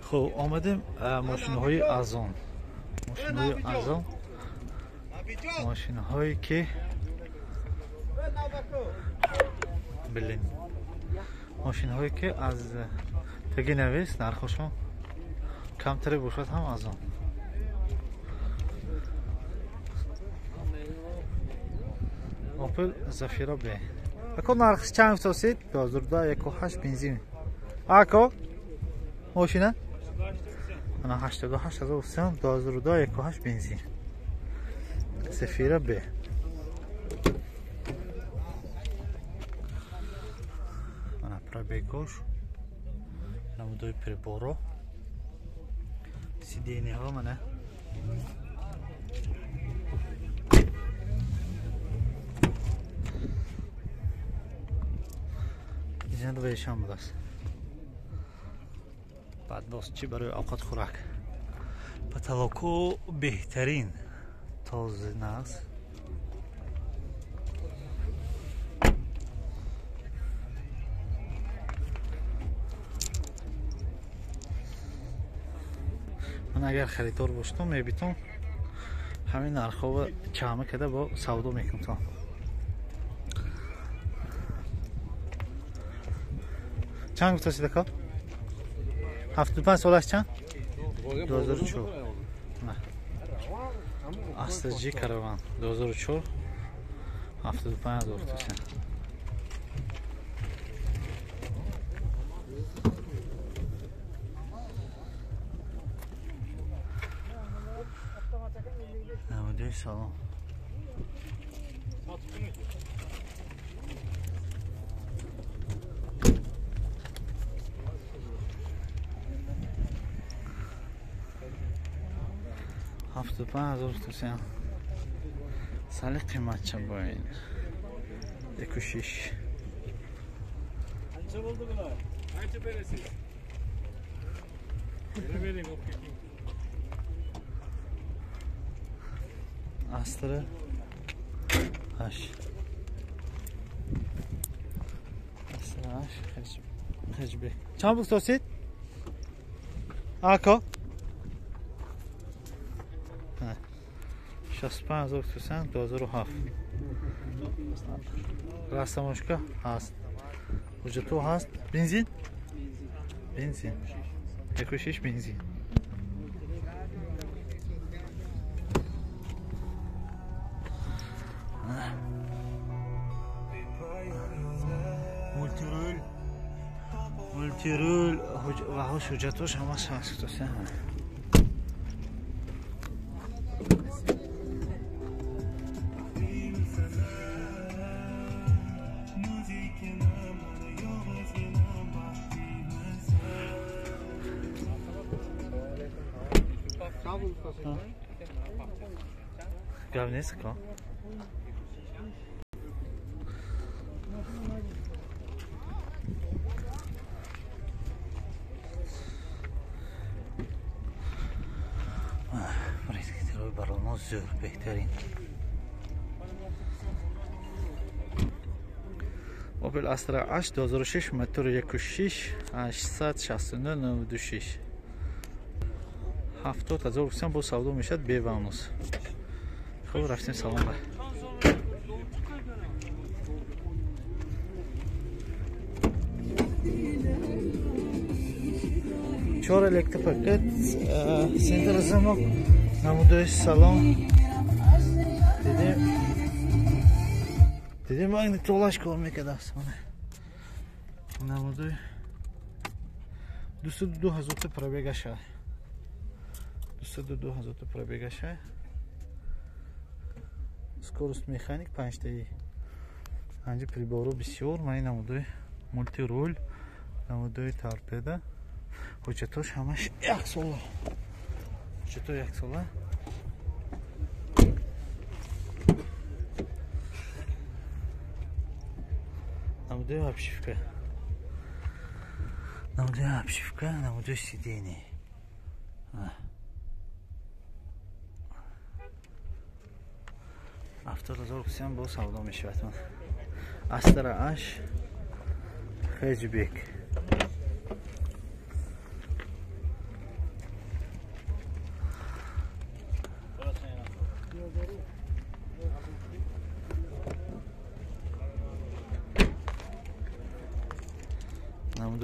Хуб, омадем мошинҳои арзон. Мошинҳои арзон. Мошинҳое ки блин. Мошинҳое ки аз таги навис нархошон камтаре бошад ҳам арзон. Opel Zafira B. Ако нархш чанд гуфтосид? 2002 1.8 бензин. Ако мошина? Ана 88 ҳазор гуфтам, 2002 1.8 бензин. Zafira B. Ана пробегош. Намудои приборо. Сиденьяҳо мана. Зинат вешам будааст. Баъд боз чӣ барои овқат хӯрак. Потолоко беҳтарин, тоза нағз. Ман агар харидор бошдам, мебитам ҳамин нархҳоро чама карда бо савдо мекунам. Чанд гуфтасид ака? 75 солаш чанд? 2004. Astra G Caravan 2004 75 ҳазор гуфтасид. Намудои салон. Ҳафту панҷ ҳазор гуфтасиям. Сали қиматча бо ин. 1.6. Qancha bo'ldi bular? Qancha berasiz? Bering, olib keting. Astra H. Astra H hatchback. Чанд гуфтосид? Ако? 65 ҳазор гуфтасиям, 2007. Растамошка ҳаст. Ҳуҷҷатҳо ҳаст. Бензин? Бензин. 1.6 бензин. Мультирул. Мультирул ва ҳуҷҷатҳош ҳамаш ҳаст гуфтасиям. Гап нест ко? Рескитерои бароно зӯр, беҳтарин. Opel Astra H 2006 мотор 1.6 869 96 70 ҳазор гуфтам бо савдо мешавад беванус. Хуб, рафтем салон ба. Чор электропакет, центр замок, намудои салон. Дидем магнитолаш кор мекардааст. Намудои 202 ҳазорта пробегаша. 202 ҳазорта пробегаша. Скорость механик 5таи. Анҷа приборо бисёр, ман намудои мультирул, намудои торпеда. Ҳуҷҷатош ҳамаш як сола. Ҳуҷҷато як сола. Намудои обшивка. Намудои обшивка, намудои сиденье. 70 ҳазор гуфтам бо савдо мешавад. Astra H hatchback.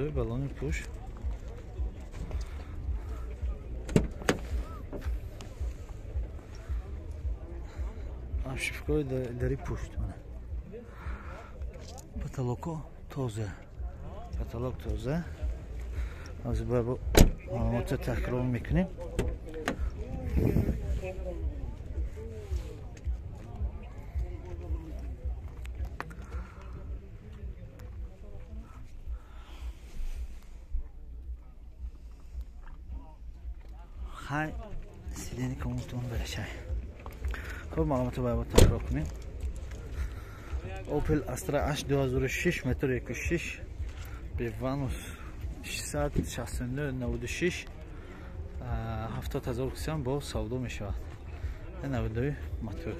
92 баллони пуш. Обшивкаи дари пушт. Потолоко тоза. Потолок тоза. Аз бо маълумотро такрор мекунем. Хай сидени комутон барашай. Хуб, маълумотро бояд такрор кунем. Opel Astra H 2006 мотор 1.6 Беванус 669 96 70 000 бо савдо мешавад. 92 мотор.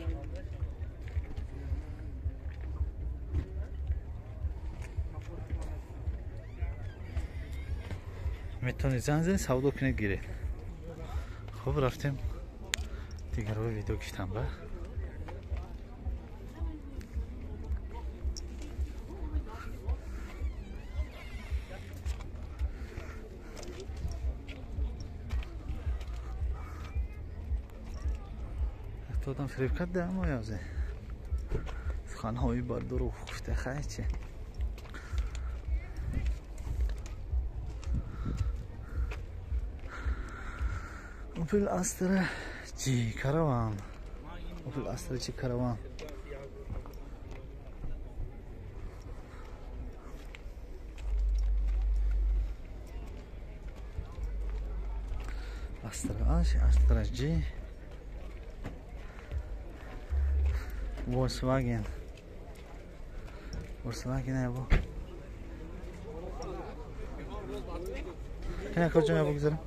Метавонед занг занед, савдо кунед, гиред. Хуб, рафтем дигарҳои видео гирифтам ба. Одам фиреб карда мо ёзе. Суханҳои бардурӯғ гуфта хай чи. Opel Astra G Caravan. Opel Astra G Caravan. Astra H, Astra G. Volkswagen. Volkswagen abo. Кана куҷо бигзарам?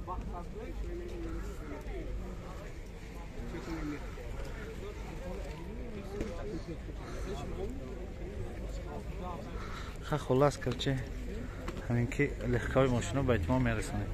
Ха, хуллас, короче, ҳамин ки легковой мошино ба итмом мерасонед.